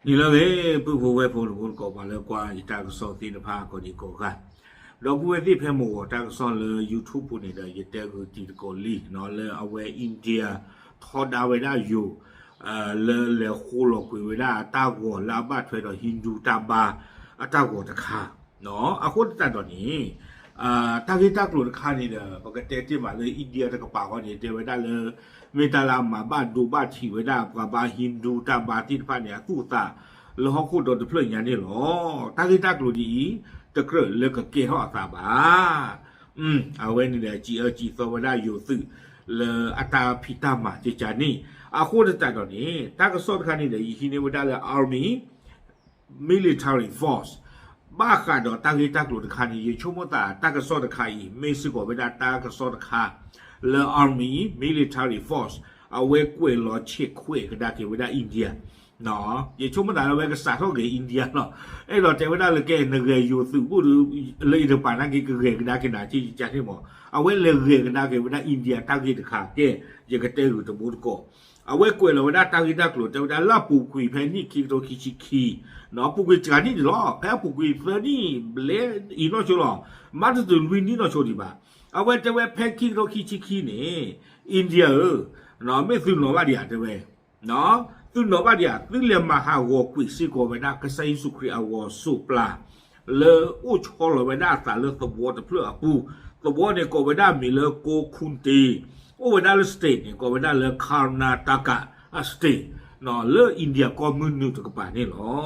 နံၤလၢအဂ့ၤ ပုၢ်ဖိဝဲၢ်ဖိတံၤသကိး ပှၤလၢကွၢ်ယတၢ်ကစီၣ်သ့ၣ်တဖၣ် ကိးဒံကိးဂၤ, ဒီပုၢ်ဝဲၢ်သ့ၣ် ဖဲမုၢ်ဂီၤတၢ်ကစီၣ်လၢ YouTube ပူၤန့ၣ်ဒီး ယတဲဂုာ်တံၤသကိးလံနီၤ လၢအဝဲ India ထီဒါဝဲဒၣ်ယိၤ လၢလဲၤဃိလီၤကွံာ်ဝဲဒၣ်တၢ်ဂီၤလၢအဘၣ်ထွဲဒီး Hindu တၢ်ဘါအတၢ်ဂီၤတခါ, အဃိသတးဒီးန့ၣ် တၢ်ဂ့ၢ်တၢ်ကျိၤတခါန့ၣ်ဒီး ပကတဲတ့ၢ်မးလၢ India တကပၤဃီန့ၣ် တဲဝဲဒၣ်လၢ မ့ၢ်တၢ်လၢအမၤဘၣ်ဒိဘၣ်ထံးဝဲဒၣ် ပှၤဘါ Hindu တၢ်ဘါသ့ၣ်တဖၣ်န့ၣ် အသူၣ်အသးလၢဟီၣ်ခိၣ်ဒီတဖျၢၣ်ညါန့ၣ်လီၤ. တၢ်ဂ့ၢ်တၢ်ကျိၤဒ်အံၤ တကြၢးလၢကကဲထီၣ်အသးဘၣ်. အဝဲန့ၣ်ဒီး စံးအၢစံးသီဝဲဒၣ်ယိၤသုး လၢအတၢ်ဖံးတၢ်မၤကကန့ၣ်, အဃိသတးဒီးန့ၣ် တၢ်ကစီၣ်တခါန့ၣ်ဒီး ယဟံးန့ၢ်ဝဲဒၣ်လၢ Army Military Force ဘၣ်ဃးဒီးတၢ်ဂ့ၢ်တၢ်ကျိၤတခါန့ၣ် ယဆိကမိၣ်သးတၢ်ကစီၣ်တခါအံၤ မ့ၢ်စ့ၢ်ကီးဝဲဒၣ်တၢ်ကစီၣ်တခါ လၢ Army Military Force အဝဲကွဲးလီၤဆဲးခွဲးကဒါက့ၤဝဲဒၣ် India ယဆိကမိၣ်သးလၢအဝဲကစးထီၣ်ဂဲၤ India လီၤ. အဲၣ်ဒိးတဲဝဲဒၣ်လၢကဲ နဂဲၤယိၤသုးဘူးဒီး လၢအံၤတကပၤနာ်က့ ကဂဲၤကဒါက့ၤနၤ ကကန့ၣ်မး, အဝဲလဲၤဂဲၤကဒါက့ၤဝဲဒၣ် India တၢ်ဂ့ၢ်တခါကဲ ယကတဲဂုာ်တဘိတကိး အဝဲကွဲးလီၤဝဲဒၣ်တၢ်ဂ့ၢ်တၢ်ကျိၤ တဲဝဲဒၣ်လၢအပူၤကွံာ်ဖဲနံၣ်ခံကထိခံဆံခံ, ပူၤကွံာ်တဂၤနံၣ်န့ၣ်လီၤ. ဖဲအပူၤကွံာ်သၢနံၣ်ဘျဲၣ်အံၤနီၢ်ဆိလီၤ. မၤတတုၤလွံၢ်နံၣ်နီၢ်ဆိဒံးဘၣ်. အဝဲတဲဝဲဖဲခံကထိခံဆံခံန့ၣ် India ဧၢ, မ့ၢ်သုနီၣ်ဘၣ်ဒံးဧါ တဲဝဲ သုနီၣ်ဘၣ်ဒံးဧါ, သုလဲၤမၤဟးဂီၤကွံာ်စ့ၢ်ကီးဝဲဒၣ် ကစၢ်ယ့ၣ်ၡူးခရံာ်အဂီၤစိးပျၤ လၢအိၣ်ဆီလီၤဝဲဒၣ်အသးလၢသဝီတဖျၢၣ်အပူၤ, သဝီန့ၣ်ကိးဝဲဒၣ်မံၤလၢ ကိးခူတ့, အိၣ်ဝဲဒၣ်လၢ state န့ၣ် ကိးဝဲဒၣ်လၢ Karnataka state လၢ India ကီၢ်မုၢ်နုာ်တကပၤန့ၣ်လီၤ.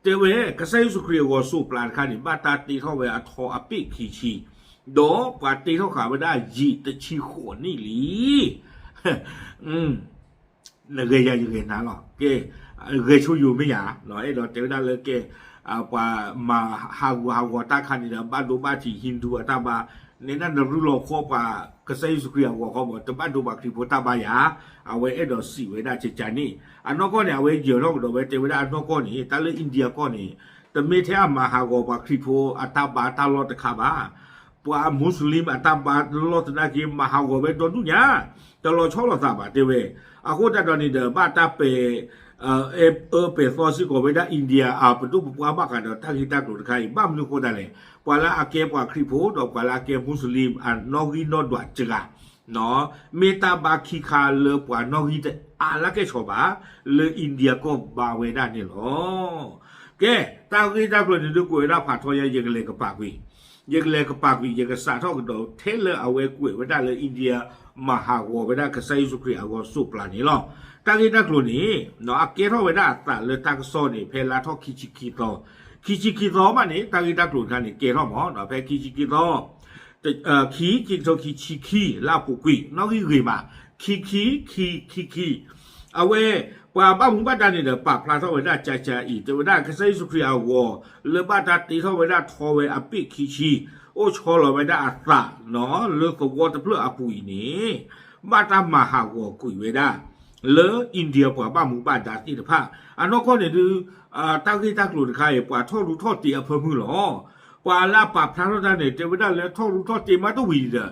တဲဝဲ ကစၢ်ယ့ၣ်ၡူးခရံာ်အဂီၤစိးပျၤတခါန့ၣ် ဘၣ်တၢ်တ့ထီၣ်ဝဲအထီအပ့ၢ်ခံဆံ, ဒီးပှၤတ့ထီၣ်ဃာ်ဝဲဒၣ်ယံာ်တဆံဃိးနံၣ်လံ. နဂဲၤယၤယဂဲၤနၤလီၤ. ကဲ, ဂဲၤဆိယိာ်မ့ၢ်ယၤ, အဲၣ်ဒိးတဲဝဲဒၣ်လၢကဲ, ပှၤမၤဟးဂူာ်ဟးဂီၤတၢ်ခါန့ၣ်ဒီး ဘၣ်ဒိဘၣ်ထံး Hindu အတၢ်ဘါ, နဲဒၣ်နရူလီၤဖီပှၤကစၢ်ယ့ၣ်ၡူးခရံာ်အဂီၤခီမး တဘၣ်ဒိဘၣ်ခရံာ်ဖိတၢ်ဘါယၤ, အဝဲအဲၣ်ဒိးစံးဝဲဒၣ်ကကန့ၣ်, အနီၢ်ကီၢ်န့ၣ် အဝဲယၢၤထီၣ်ကဒီးဝဲတဲဝဲဒၣ်အနီၢ်ကီၢ်န့ၣ် တၢ်လၢ India ကီၢ်န့ၣ် တမ့ၢ်ထဲအမၤဟးဂီၤပှၤခရံာ်ဖိအတၢ်ဘါတၢ်လီၢ်တခါဘၣ်. ပှၤ Muslim အတၢ်ဘါတၢ်လီၢ်သနာ်က့ မၤဟးဂီၤဝဲဒီဒူၣ်ညါ, တလီၤဆီလိာ်သးဘၣ်တဲဝဲ. အဃိသတးဒီးန့ၣ်ဒီး ဘၣ်တၢ်ပဲာ် အၢပဲာ်သီစ့ၢ်ကီးဝဲဒၣ် India အပဒိၣ်ပပှၢ်ဘၣ်ဃးဒီးတၢ်ဂ့ၢ်တၢ်ကျိၤတခါအံၤ ဘၣ်မနုၤအဃိသတးလဲၣ်. ပှၤလၢအကဲပှၤခရံာ်ဖိဒီးပှၤလၢအကဲ Muslim အနီၣ်ဂံၢ်နီၣ်ဒွးစှၤ မ့ၢ်တၢ်ဘါခံခါလၢပှၤနီၣ်ဂံၢ်တအါလၢကဲၣ်ဆိးဘၣ် လၢ India ကီၢ်ဘါဝဲဒၣ်န့ၣ်လီၤ. ကဲ, တၢ်ဂ့ၢ်တၢ်ကျိၤန့ၣ်ဒုးကွဲးဝဲဒၣ်ဖးထီညါ ယကလဲၤကပာ်ကွံာ် ယကလဲၤကပာ်ကွံာ် ယကစးထီၣ်ကဒီးထဲလၢအဝဲကွဲးဝဲဒၣ်လၢ India မၤဟးဂီၤဝဲဒၣ်ကစၢ်ယ့ၣ်ၡူးခရံာ်အဂီၤစိးပျၢၤန့ၣ်လီၤ. တၢ်ဂ့ၢ်တၢ်ကျိၤန့ၣ် အကဲထီၣ်ဝဲဒၣ်အသးလၢတၢ်ကစီၣ်န့ၣ် ဖဲလါထီၣ်ခံဆံခံသီ, ခံဆံခံသီမးန့ၣ် တၢ်ဂ့ၢ်တၢ်ကျိၤတခါန့ၣ် ကဲထီၣ်မး ဖဲခံဆံခံသီ ခံ ခံကထိခံဆံခံ လၢအပူၤကွံာ် နီၣ်ဂံၢ်ဂ့ၤမး ခံ ခံ ခံ ခံ ခံ အဝဲ ပှၤဘၣ်မူဘၣ်ဒါန့ၣ်ဒီး ပာ်ဖျါထီၣ်ဝဲဒၣ်ကကးအံၤ တဲဝဲဒၣ်ကစၢ်ယ့ၣ်ၡူးခရံာ်အဂီၤ လၢဘၣ်တၢ်တ့ထီၣ်ဝဲဒၣ်ထီဝဲအပ့ၢ်ခံဆံ အိၣ်ဆီလီၤဝဲဒၣ်အသး လၢသဝီတဖျၢၣ်အပူၤအံၤန့ၣ် ဘၣ်တၢ်မၤဟးဂီၤကွံာ်ဝဲဒၣ် လၢ India ပှၤဘၣ်မူဘၣ်ဒါသ့ၣ်တဖၣ် အနီၢ်ကီၢ်န့ၣ်ဒုး တၢ်ဂ့ၢ်တၢ်ကျိၤတခါအံၤ ပှၤထီၣ်ရူးထီၣ်တ့အဖၢမုၢ်လီၤ. ပှၤလၢအပာ်ဖျါထီၣ်တၢ်န့ၣ် တဲဝဲဒၣ်လၢထီၣ်ရူးထီၣ်တ့မးတဝံၤဒီး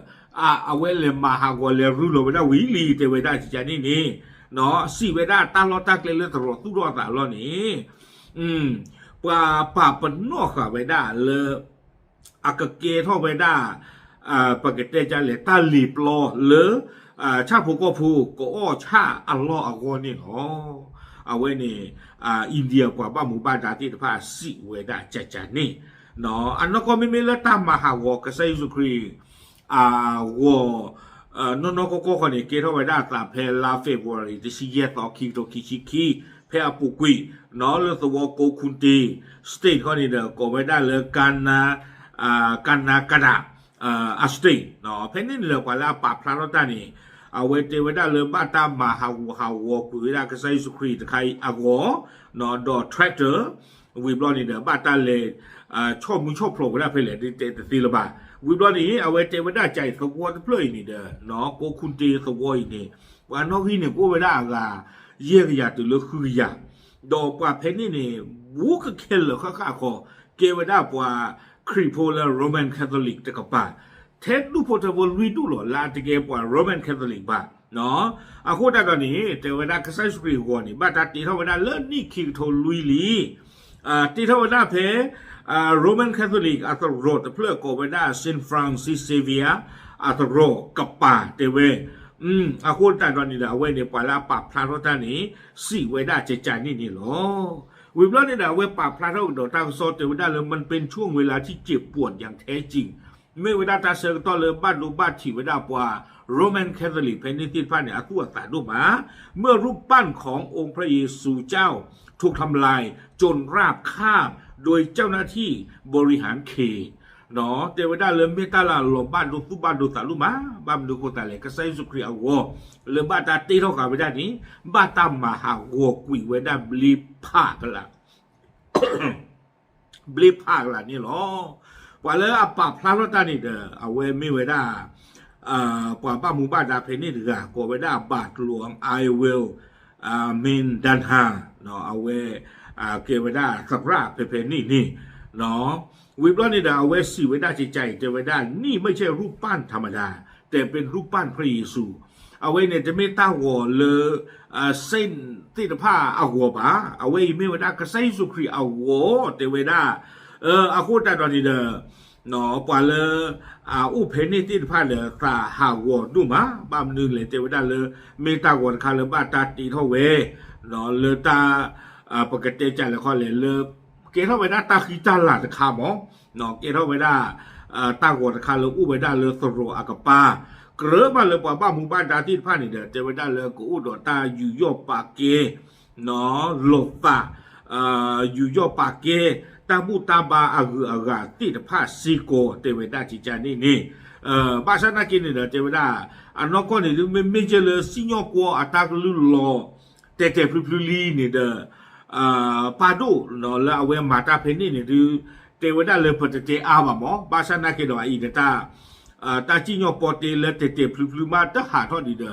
အဝဲလဲၤမၤဟးဂီၤလဲၤရူလီၤဝဲဒၣ်ဝံၤလံ တဲဝဲဒၣ်ကကးန့ၣ်န့ၣ် စံးဝဲဒၣ်တၢ်လီၢ်တၢ်ကျဲလၢသရိာ်သူၣ်ထီၣ်အသးအလီၢ်န့ၣ် ပှၤပာ်ပနီၣ်ဃာ်ဝဲဒၣ်လၢ အကကဲထီၣ်ဝဲဒၣ် ပကတဲဒ်လဲၣ် တၢ်လ့ၤပျီလၢ ဆၣ်ဖိကီၢ်ဖိကအီၣ်ဆၣ်အလီၢ်အဂီၢ်န့ၣ်လီၤ. အဝဲန့ၣ် India ပှၤဘၣ်မူဘၣ်ဒါသ့ၣ်တဖၣ်စံးဝဲဒၣ်ကကးန့ၣ် အနီၢ်ကီၢ်မ့မ့ၢ်လၢတၢ်မၤဟးဂီၤကစၢ်ယ့ၣ်ၡူးခရံာ် အဂီၤ နီၢ်နီၢ်ကီၢ်ကီၢ်ဃီန့ၣ် ကဲထီၣ်ဝဲဒၣ်အသးဖဲလါ February တဆံယဲၢ်သီ ခံကထိခံဆံခံ ဖဲအပူၤကွံာ် လၢသဝီကိးခိၣ်တ့ၢ် state ဃီန့ၣ်ဒီး ကိးဝဲဒၣ်လၢ ကၤနၤကဒး အ state ဖဲန့ၣ်န့ၣ်ဒီး ပှၤလၢအပာ်ဖျါထီၣ်တၢ်န့ၣ် အဝဲတဲဝဲဒၣ်လၢဘၣ်တၢ်မၤဟးဂူာ်ဟးဂီၤကွံာ်ဝဲဒၣ်ကစၢ်ယ့ၣ်ၡူးခရံာ်တခါအံၤအဂီၢ် ဒီး tractor ဝံၤဘျီန့ၣ်ဒီး ဘၣ်တၢ်လဲၤ ဆီၣ်မုၢ်ဆီၣ်ဖျိးဝဲဒၣ်ဖဲလဲၣ် ဒ်တဲတသ့လၢၤဘၣ်. ဝံၤဘျီန့ၣ် အဝဲတဲဝဲဒၣ်ကကးအံၤ သဝီတဖျၢၣ်အံၤန့ၣ်ဒီး ကိးခိၣ်တ့ၢ်သဝီအံၤန့ၣ် ပှၤနီၣ်ဂံၢ်န့ၣ် ကအိၣ်ဝဲဒၣ်အဂၤ ယဲၢ်ကယၤတုၤလၢဃုကယၤ ဒီးပှၤဖဲန့ၣ်န့ၣ် ဘူးကခဲလၢာ်ဃၣ်ဃၣ်ဃီ ကဲဝဲဒၣ်ပှၤခရံာ်ဖိလၢ Roman Catholic တကပၤ ထဲဒူၣ်ဖိထၢဖိလွံၢ်ဒူၣ်လီၤ လၢအတကဲပှၤ Roman Catholic ဘၣ်. အဃိသတးဒီးန့ၣ် တဲဝဲဒၣ်ကစၢ်ယ့ၣ်ၡူးခရံာ်အဂီၤန့ၣ် ဘၣ်တၢ်တ့ထီၣ်ဝဲဒၣ်လၢနံၣ်ခံကထိလွံၢ်လံ တ့ထီၣ်ဝဲဒၣ်ဖဲ Roman Catholic အသရိာ်တဖျၢၣ်ကိးဝဲဒၣ် Saint Francis Xavier အသရိာ်ကပၤတဲဝဲ အဃိသတးဒီးန့ၣ်ဒီး အဝဲန့ၣ် ပှၤလၢအပာ်ဖျါထီၣ်တၢ်န့ၣ် စံးဝဲဒၣ်ကကးန့ၣ်န့ၣ်လီၤ. ဝံၤဘျီန့ၣ်ဒီး အဝဲပာ်ဖျါထီၣ်ကဒီးတၢ်ကစီၣ်တဲဝဲဒၣ်လၢ มันเป็นช่วงเวลาที่เจ็บปวดอย่างแท้จริง မ့ၢ်ဝဲဒၣ်တၢ်ဆၢကတီၢ်လၢဘၣ်ဒိဘၣ်ထံးဝဲဒၣ်ပှၤ Roman Catholic ဖဲန့ၣ်သ့ၣ်တဖၣ်န့ၣ် အသူၣ်အသးဒိၣ်မး เมื่อรูปปั้นขององค์พระเยซูเจ้าถูกทำลาย จนราบคาบ โดยเจ้าหน้าที่บริหารเขต တဲဝဲဒၣ်လၢမ့ၢ်တၢ်လၢအလီၤဘၣ်ဒိသူၣ်ဘၣ်ဒိသးဒိၣ်မး ဘၣ်မနုၤအဃိသတးလဲၣ် ကစၢ်ယ့ၣ်ၡူးခရံာ်အဂီၤ လၢဘၣ်တၢ်တ့ထီၣ်ဃာ်ဝဲဒၣ်န့ၣ် ဘၣ်တၢ်မၤဟးဂီၤကွံာ်ဝဲဒၣ်ဘျ့ဖးကလး ဘျ့ဖးကလးန့ၣ်လီၤ. ပှၤလၢအပာ်ဖျါထီၣ်တၢ်န့ၣ်ဒီး အဝဲမ့ၢ်ဝဲဒၣ် ပှၤဘၣ်မူဘၣ်ဒါဖဲန့ၣ်တဂၤ ကိးဝဲဒၣ် ဘၣ်တလိၤ Aywell Mandana အဝဲ ကဲဝဲဒၣ်သရၣ်ဖဲဖဲန့ၣ်န့ၣ် ဝံၤဘျီန့ၣ်ဒီး အဝဲစံးဝဲဒၣ်ကကးအံၤ တဲဝဲဒၣ် นี่ไม่ใช่รูปปั้นธรรมดา แต่เป็นรูปปั้นพระเยซู အဝဲန့ၣ်တမ့ၢ်တၢ်ဂီၤလၢ saint သ့ၣ်တဖၣ်အဂီၤဘၣ်. အဝဲအံၤမ့ၢ်ဝဲဒၣ်ကစၢ်ယ့ၣ်ၡူးခရံာ်အဂီၤ တဲဝဲဒၣ် အဃိသတးဒီးန့ၣ်ဒီး ပှၤလၢ အအိၣ်ဖဲန့ၣ်သ့ၣ်တဖၣ်ဒီး သးဟးဂီၤဒိၣ်မး ဘၣ်မနုၤလဲၣ် တဲဝဲဒၣ်လၢ မ့ၢ်တၢ်ဂီၤတခါလၢဘၣ်တၢ်တ့ထီၣ်ဝဲ လၢတၢ် ပကတဲကၢ်လဲၣ်ခီလဲၣ်လၢ ကဲထီၣ်ဝဲဒၣ်တၢ်ဃံတၢ်လၤတခါမး ကဲထီၣ်ဝဲဒၣ် တၢ်ဂီၤတခါလၢအိၣ်ဝဲဒၣ်လၢသရိာ်အကပၤ ကြၢးဘၣ်လၢပှၤဘၣ်မူဘၣ်ဒါသ့ၣ်တဖၣ်န့ၣ်ဒီး တဲဝဲဒၣ်လၢကအိၣ်ဒီးတၢ်ယူးယီၣ်ပာ်ကဲ လီၤသး ယူးယီၣ်ပာ်ကဲ တၢ်ဘူၣ်တၢ်ဘါအဂုၤအဂၤသ့ၣ်တဖၣ်စ့ၢ်ကီး တဲဝဲဒၣ်ကကးန့ၣ်န့ၣ် ဘၣ်ဆၣ်နာ်က့န့ၣ်ဒီး တဲဝဲဒၣ် အနီၢ်ကီၢ်န့ၣ်ဒုး မ့မ့ၢ်ကဲလၢစံၣ်ညီၣ်ကွီၢ်အတၢ်ကလုၢ်လီၤ တဲာ်တဲာ်ဖျုးဖျုးလံန့ၣ်ဒီး ပၢ်ဒိၣ်လၢအဝဲမၤတၢ်ဖဲန့ၣ်န့ၣ်ဒုး တဲဝဲဒၣ်လၢပတတဲအါဘၣ်မး ဘၣ်ဆၣ်နာ်က့ဒီးအအံၤဒီး တၢ်စံၣ်ညီၣ်ပီတ့လၢတဲာ်တဲာ်ဖျုးဖျုးမးတဟးထီၣ်ဒံးဒီး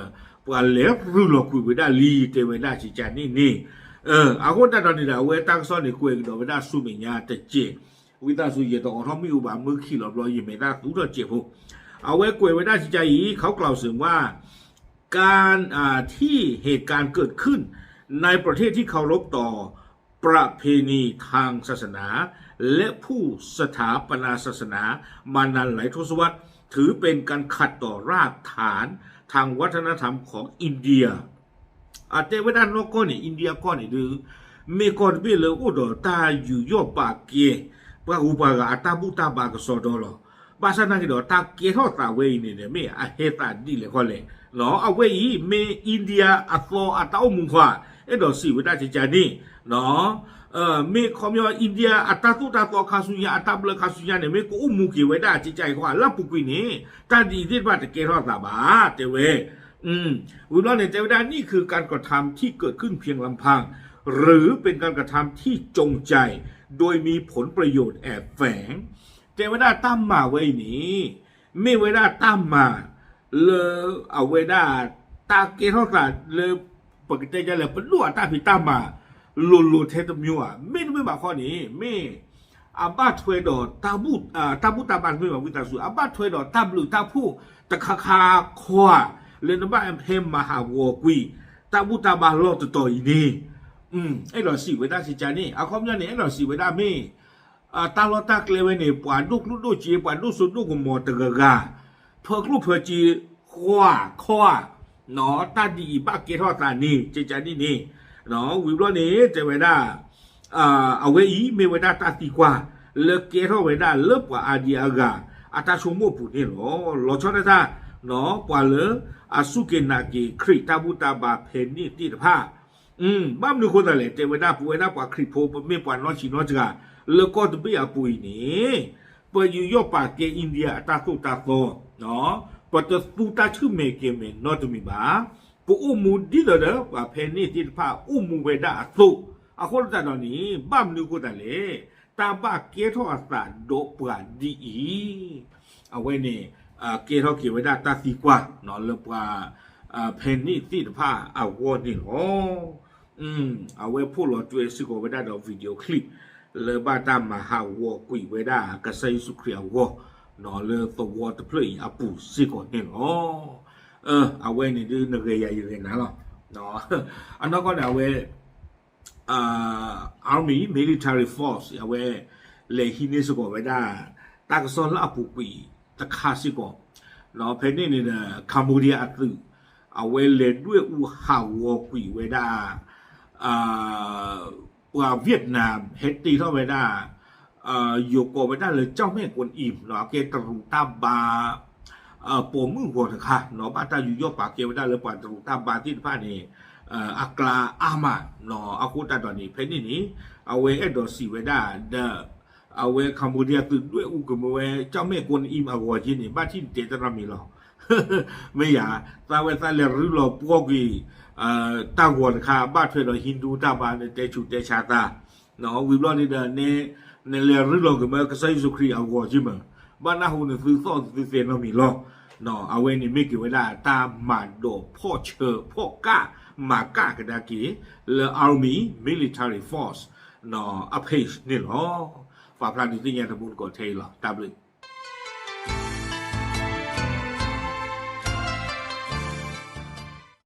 ပှၤလဲၤရူလီၤကွံာ်ဝဲဒၣ်လံ တဲဝဲဒၣ်ကကးန့ၣ်န့ၣ် အဃိသတးဒီးန့ၣ်ဒီး အဝဲတၢ်ကစီၣ်န့ၣ် ကွဲးကဒီးဝဲဒၣ်ဆူမဲာ်ညါတစဲး ဝံသးစူၤ ယတအိးထီၣ်မ့ၣ်အူဘၣ် မုၢ်ခံးလီၤဘျီ ယမဲာ်သၣ်သူထီၢ်စဲးဖိ အဝဲကွဲးဝဲဒၣ်ကကးအံၤ เขากล่าวเสริมว่า การอ่าที่เหตุการณ์เกิดขึ้นในประเทศที่เคารพต่อประเพณีทางศาสนาและผู้สถาปนาศาสนามานานหลายทศวรรษ ถือเป็นการขัดต่อรากฐานทางวัฒนธรรมของอินเดีย အတဲဝဲဒၣ်နီၢ်ကီၢ်န့ၣ် India ကီၢ်န့ၣ်ဒုး မ့ၢ်ကီၢ်တဘ့ၣ်လၢအိၣ်ဒီးတၢ်ယူးယီၣ်ပာ်ကဲ ပှၤဂုၤပှၤဂၤအတၢ်ဘူၣ်တၢ်ဘါကစီဒီလီၤ. ဘၣ်ဆၣ်နာ်က့ဒီး တၢ်ကဲထီၣ်သးဝဲအံၤန့ၣ်န့ၣ် မ့ၢ်အဟဲသးဒ်လဲၣ်ခီလဲၣ်. အဝဲအံၤ မ့ၢ် India အသီအတၢ်အိၣ်မူခီ အဲၣ်ဒိးစံးဝဲဒၣ်ကကန့ၣ် မ့ၢ်ခီပညီ India အတၢ်သိၣ်တၢ်သီခါဆူညါ အတၢ်ဘျၢခါဆူညါန့ၣ် မ့ၢ်ကအိၣ်မူက့ၤဝဲဒၣ်ကကအံၤခီ လၢအပူၤကွံာ်န့ၣ် တၢ်ဒ်အံၤသ့ၣ်တဖၣ်တကဲထီၣ်သးဘၣ် တဲဝဲ ဝံၤဘျီန့ၣ် တဲဝဲဒၣ် นี่คือการกระทำที่เกิดขึ้นเพียงลำพัง หรือเป็นการกระทำที่จงใจโดยมีผลประโยชน์แอบแฝง တဲဝဲဒၣ်တၢ်မၤဝဲအံၤန့ၣ် မ့ၢ်ဝဲဒၣ်တၢ်မၤ လၢအဝဲဒၣ် တၢ်ကဲထီၣ်သးလၢ ပကတဲဒ်လဲၣ် ပဒိၣ်အတၢ်ဖံးတၢ်မၤ လိၤလိၤထဲတမျိုးဧါ မ့တမ့ၢ်ဘၣ်ခီန့ၣ် မ့ၢ် အဘၣ်ထွဲဒီး တၢ်ဘူၣ်တၢ်ဘါတမ့ၢ်ဘၣ် ဝံသးစူၤ အဘၣ်ထွဲဒီးတၢ်ဘျုးတၢ်ဖှိၣ်တခါခါခီဧါ လၢနဘၣ်ဟဲမၤဟးဂီၤကွံာ် တၢ်ဘူၣ်တၢ်ဘါလီၢ်တတီၤအံၤန့ၣ် အဲၣ်ဒိးစံးဝဲဒၣ်ကကန့ၣ် အခီပညီန့ၣ် အဲၣ်ဒိးစံးဝဲဒၣ်မ့ၢ် တၢ်လီၢ်တၢ်ကျဲဝဲန့ၣ် ပှၤဒိၣ်ကျိၣ်ဒိၣ်စ့ ပှၤဒိၣ်စိဒိၣ်ကမီၤတဂၤဂၤ ဖၢကျိၣ်ဖၢစ့ ဃီဧါခီဧါ တၢ်ဒ်အံၤဘၣ်ကဲထီၣ်သးန့ၣ် ကကန့ၣ်န့ၣ် ဝံၤဘျီန့ၣ် တဲဝဲဒၣ် အဝဲအံၤမ့ၢ်ဝဲဒၣ်တၢ်သံကွၢ် လၢကဲထီၣ်ဝဲဒၣ်လၢပှၤအါဒံအါဂၤ အတၢ်ဆိကမိၣ်အပူၤန့ၣ်လီၤ. လီၤဆီဒၣ်တၢ် ပှၤလၢအစူၢ်က့ၤနာ်က့ၤခရံာ်တၢ်ဘူၣ်တၢ်ဘါဖဲန့ၣ်သ့ၣ်တဖၣ် ဘၣ်မနုၤအဃိသတးလဲၣ် တဲဝဲဒၣ် ပဝဲဒၣ်ပှၤခရံာ်ဖိ ပမ့ၢ်ပှၤနီၢ်ဆံးနီၢ်စှၤ လၢကီၢ်တဘ့ၣ်အပူၤအံၤန့ၣ် ပယူးယီၣ်ပာ်ကဲ India အတၢ်သိၣ်တၢ်သီ ပတသူတၢ်ဆူၣ်မဲာ်ကဲၤမဲာ်နီတမံၤဘၣ်. ပအိၣ်မူဒ်သိးဒီး ပှၤဖဲန့ၣ်သ့ၣ်တဖၣ်အိၣ်မူဝဲဒၣ်အသိး အဃိသတးဒီးန့ၣ် ဘၣ်မနုၤအဃိသတးလဲၣ် တၢ်ဘၣ်ကဲထီၣ်အသးဒီးပှၤဒ်အံၤ အဝဲန့ၣ် ကဲထီၣ်က့ၤဝဲဒၣ်တၢ်သံကွၢ် လၢပှၤ ဖဲန့ၣ်သ့ၣ်တဖၣ်အဂီၢ်န့ၣ်လီၤ. အဝဲဖီၣ်လီၤတွဲစ့ၢ်ကီးဝဲဒၣ်ဒီး video clip လၢဘၣ်တၢ်မၤဟးဂီၤကွံာ်ဝဲဒၣ်ကစၢ်ယ့ၣ်ၡူးခရံာ်အဂီၢ် လၢသဝီတဖျၢၣ်အံၤအပူၤစ့ၢ်ကီးန့ၣ်လီၤ. အဝဲန့ၣ်ဒုးနဂဲၤယၤယဂဲၤနၤလီၤ. အနီၢ်ကီၢ်န့ၣ် အဝဲ Army Military Force အဝဲ လဲၤဟံးန့ၢ်စ့ၢ်ကီးဝဲဒၣ် တၢ်ကစီၣ်လၢအပူၤကွံာ်တခါစ့ၢ်ကီး ဖဲန့ၣ်န့ၣ်ဒီး Cambodia အသုး အဝဲလဲၤဒွဲၣ်အူဟးဂီၤကွံာ်ဝဲဒၣ် ပှၤ Vietnam ဟဲတ့ထီၣ်ဝဲဒၣ် ယိၤကိးဝဲဒၣ်လၢ ကၠီၣ်မဲၣ်ကိၣ်အံၤ အကဲတရူးတၢ်ဘါ ပိာ်မုၣ်ဂီၤတခါ ဘၣ်တၢ်ယူးယီၣ်ပာ်ကဲဝဲဒၣ်လၢပှၤတရူးတၢ်ဘါသ့ၣ်တဖၣ်န့ၣ် အကျါအါမး အဃိသတးဒီးန့ၣ် ဖဲန့ၣ်န့ၣ် အဝဲအဲၣ်ဒိးစံးဝဲဒၣ်ဒီး အဝဲ Cambodia သုးဒွဲၣ်အူကမၢဝဲ ကၠီၣ်မဲၣ်ကိၣ်အံၤအဂီၤက့န့ၣ် ဘၣ်ထံၣ်နတဲတရၢ်မံၤလီၤ. မ့ၢ်ယၤ သးဝဲသးလဲၤရူလီၤပှီၢ်ကွံာ် တၢ်ဂီၤတခါ ဘၣ်ထွဲဒီး Hindu တၢ်ဘါန့ၣ် တဲဆူးတဲဆါသး ဝံၤဘျီန့ၣ်ဒီး နလဲၤရူလီၤကမၢကစၢ်ယ့ၣ်ၡူးခရံာ်အဂီၤက့မး ဘၣ်နၢ်ဟူနသုသီၣ်သုသဲနီတမံၤလီၤ. အဝဲန့ၣ်မ့ၢ်က့ၤဝဲဒၣ်တၢ်မၤဒိးဖီၣ်ဆၢဖီၣ်ကၣ် မၤကၣ်ကဒါက့ၤ လၢ Army Military Force အ page န့ၣ်လီၤ. ပာ်ဖျါဒုးသ့ၣ်ညါတမူတကိးထဲအံၤလီၤ. တၢ်ဘျုး